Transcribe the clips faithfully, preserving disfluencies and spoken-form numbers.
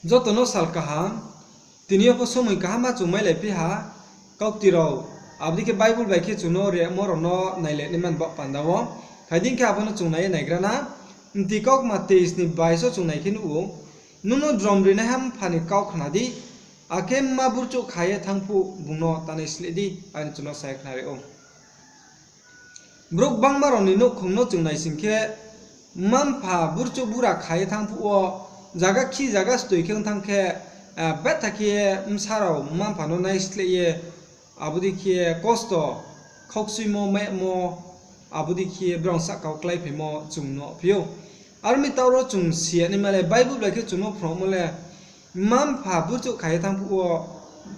Joto no sal kaham, tini yo pho somoi kaham ma chung mailaiphi ha, kaukti rao, abo dei khe Bible bai khe chung no rimo rao no nailai naima ni baoh panda wo. Phai di khe abo no chung nai ye naigra na, Mti kaukma teis ni bais wo chung nai khe nuh ou, nung no drom rinaiha mpha ni kau khna di, akhe mma burchouh kha ye thanng phuh bung no ta naisleh di, are chung no sa ye khnari ou. Brouh gbangma rao ni nouhkhong no chung naising khe, mma mpha burchouh bura kha ye thanng phuh wo, zaga khi zaga stoi khe ong thanng khe, betha khe ye bsa rao mma mpha no naisleh ye, abo dei khe kosto, khaukchuimo, maimo, abo dei khe brao sahka kláiphaimo chung nuhphi ou. Aro mi taoh ro chung si ya naima le, Bible bai khe chung no phrungmo le, mma mpha burchouh kha ye thanng phuh wo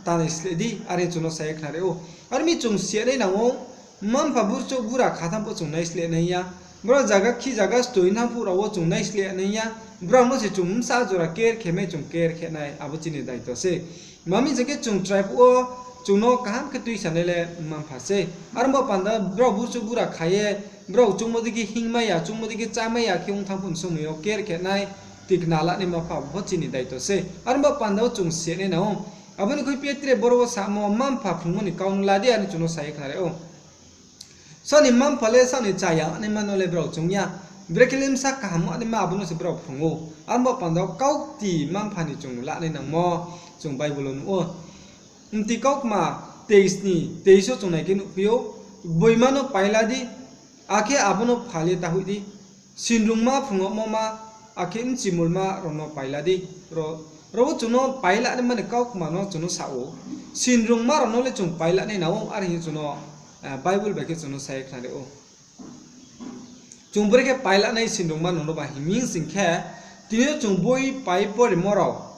ta naisleh di, are chung no sa ye khnari ou. Aro mi chung si ya nai nang ou, mma mpha burchouh bura kha thanng phuh chung naisleh nai ya. Brao zaga khi zaga stoi thanng phuh rao wo chung naisleh nai ya. Brao no se chung bsa jora care khe mai chung care khe nai, abo chini daito se. Tma hing khe chung chrai phuh wo chung no kaham khe tuisanai le mma mpha sei. Aro bo panda brao burchouh bura kha ye, brao choungmo dei khe hingmai ya, choungmo dei khe chámai ya khe ong thanng phuh ni somoi yo care khe nai, tikna la naima pha bo chini daito sei. Aro bo panda wo chung si ya nai nang ou. Abo ni khuiphi ye tre boro wo samo, mma mpha phrungmo ni kau no la di, are chung no sa ye khnari ou. Saoh ni mma mpha le saoh ni chaya naima no le brao choung ya. Brekhe le bsa kaham naima abo no se brao phrung ou. Aro bo panda wo kaukti mma mpha ni chung la nai nangmo chung Bible wo nuh ou. Mti kaukma teis ni teis wo chung nai khe nuhphi ou, gboima no paila di, akhe abo no phal ye ta hoih di. Sinrungma phrungmo ma, akhe bchimulma rao no paila di. Ro, ro wo chung no paila naima ni kaukma no chung no sa ou. Sinrungma rao no le chung paila nai nang ou, are hing ye chung no, Bible bai khe chung no sa ye khnari ou. Chung brekhe paila nai sinrungma no no ba hing mi sing khe, tini yo chung boi pai poremo rao,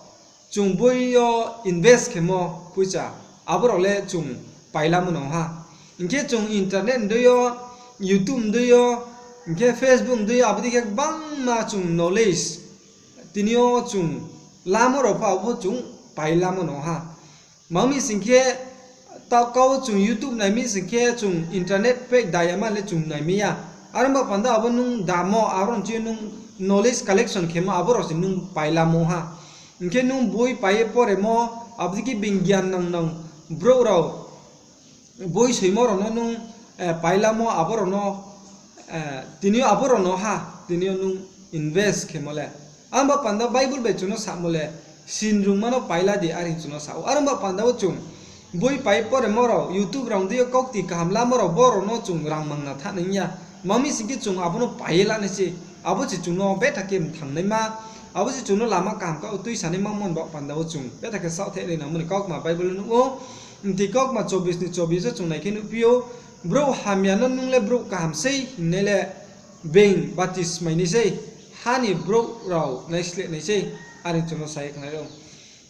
chung boi yo invest khemo poicha, abo rao le chung pailamo no ha. Hing khe chung internet ni dei yo, YouTube ni dei yo, hing khe Facebook ni dei yo, abo dei khe gbangma chung knowledge tini yo chung lamo rao pho abo chung pailamo no ha. Tma hing mi sing khe, taoh kau chung YouTube nai mi sing khe chung internet pack da ya ma le chung nai mi ya. Aro bo panda abo nung damo, aro ni chi nung knowledge collection khemo, abo rao se nung pailamo ha. Hing khe nung boi pai ye poremo, abo dei khe bingyan nang nang brouh rao boi soimo rao no nung pailamo, abo rao no, tini yo abo rao no ha, tini yo nung invest khemo le. Aro bo panda Bible bai chung no samo le, sinrungma no paila di, are hing chung no sa ou. Aro bo panda wo chung boi pai poremo rao, YouTube rao ni dei yo kaukti kaham lamo rao, bo rao no chung rang mangna thanng nai ya. Tma hing mi sing khe chung abo no pai ye la nai se, abo se chung no betha khe mthang naima, abo se chung no lama kaham kau tuisa naima mo ni baoh panda wo chung betha khe saohthaih nai nangmo ni kaukma Bible wo nuh ou. Mti kaukma chobis ni chobis wo chung nai khe nuhphi ou, brouh hamya no nung le brouh kaham sei hingnai le, being batismai nai sei, ha ni brouh rao naisleh nai sei, are hing chung no sa ye khnari ou.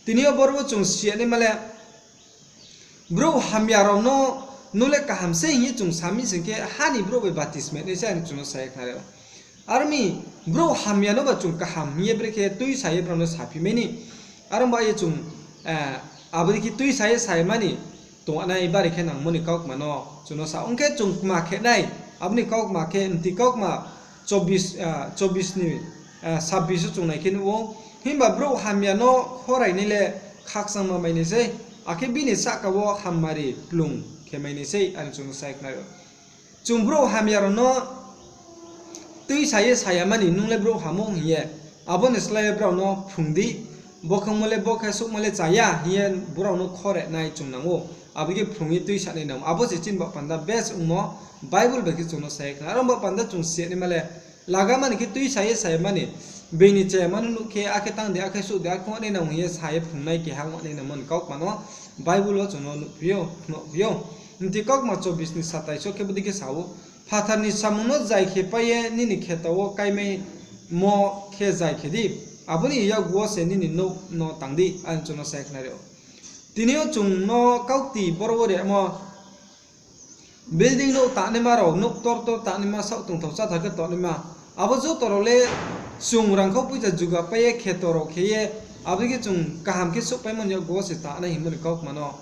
Tini yo boro wo chung si ya naima le, brouh hamya rao no nung le kaham sei hing ye chung sa mi sing khe, ha ni brouh bai batismai nai sei, are hing chung no sa ye khnari ou. Aro mi, brouh hamya no ba chung kaham hing ye brekhe tuisa ye brao no saphi mai ni. Aro ba ye chung, abo dei khe tuisa ye sa ya ma ni, tongnai bari khe nangmo ni kaukma no chung no sa ou. Ong khe chung kma khe nai, abo ni kaukma khe, Mti kaukma chobis, chobis ni, sabis wo chung nai khe nuh ou. Himba brouh hamya no khorai nai le khakchangma mai nai sei, akhe bini sahka wo hammari kplung khe mai nai sei, are hing chung no sa ye khnari ou. Chung brouh hamya rao no tuisa ye sa ya ma ni, nung le brouh ham ou hing ye, abo ni slái ye brao no phrung di, bo khe ongmo le, bo khe souhmo le cha ya hing ye brao no khorai nai chung nang ou. Abo khe phrung ye tuisa nai nang ou. Abo se chini baoh panda best ongmo, Bible bai khe chung no sa ye khnari. Aro baoh panda chung si ya naima le, laga ma ni khe tuisa ye sa ya ma ni, being ni chaya ma no nuh khe, akhe tang di, akhe souh di, akhe ong nai nang hing ye sa ye phrungnai keha ong nai nangmo ni kaukma no Bible wo chung no nuhphi ou, phnuhphi ou. Mti kaukma chobis ni satais wo khe bo dei khe sa ou, Phathar ni samung no zai khe pai ye nini kheto wo káimaimo khe zai khe di, abo ni yakgu wo se nini nouh no tang di, are hing chung no sa ye khnari ou. Tini yo chung no kaukti boro wo rimo, building nouh tangnaima rao, nouh ktor ktor tangnaima, saoh tongthao cháthao khe tongnaima, abo joto rao le chung rangkhau poicha juga pai ye kheto rao khe ye, abo dei khe chung kaham khe souhpaimo ni yakgu wo se tangnai hingmo ni kaukma no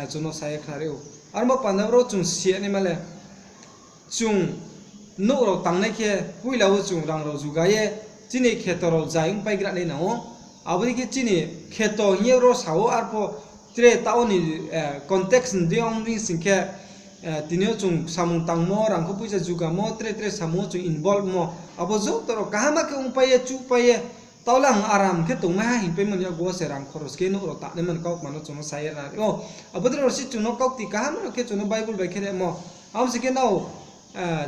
chung no sa ye khnari ou. Aro bo panda ro chung si ya naima le, chung nouh rao tangnai khe poila wo chung rang rao juga ye chini kheto rao zai ongpai gra nai nang ou. Abo dei khe chini kheto hing ye ro sa ou, arpho tre taoh ni context ni deing ong dei sing khe, tini yo chung samung tangmo, rangkho poicha jugamo, tre tre samung wo chung involve mo, abo joto rao kaham khe ongpai ye, chuhpai ye, taoh le ang aram khe tongmai ha hingpaimo ni yakgu wo se rang khoros khe nouh rao tangnai mani kautma no chung no sa ye ra ou. Abo dei rao se chung no kaukti kaham rao khe chung no Bible bai khe rimo. Abo se khe nrao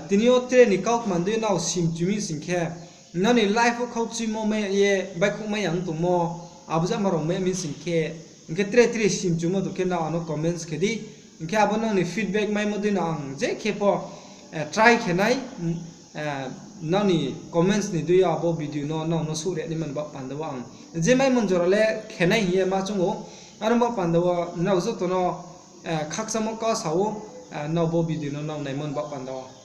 tini yo tre ni kautma dei nrao simchu mi sing khe, nrao ni life wo khaukchuimo mai ye, baihkhouhmai ya ong tongmo, abo jama rao mai mi sing khe, hing khe tre tre simchumo tong khe nrao ang no comments khe di. Hing khe abo nrao ni feedback maimo dei no ang je khe pho try khe nai, nrao ni comments ni dei yo abo video no nrao no souhri nai mani baoh panda wo ang je maimo jora le khe nai hing ye ma choung ou. Aro baoh panda wo nrao joto no khakchangmo kau sa ou, nrao bo video no nrao naimo ni baoh panda wo.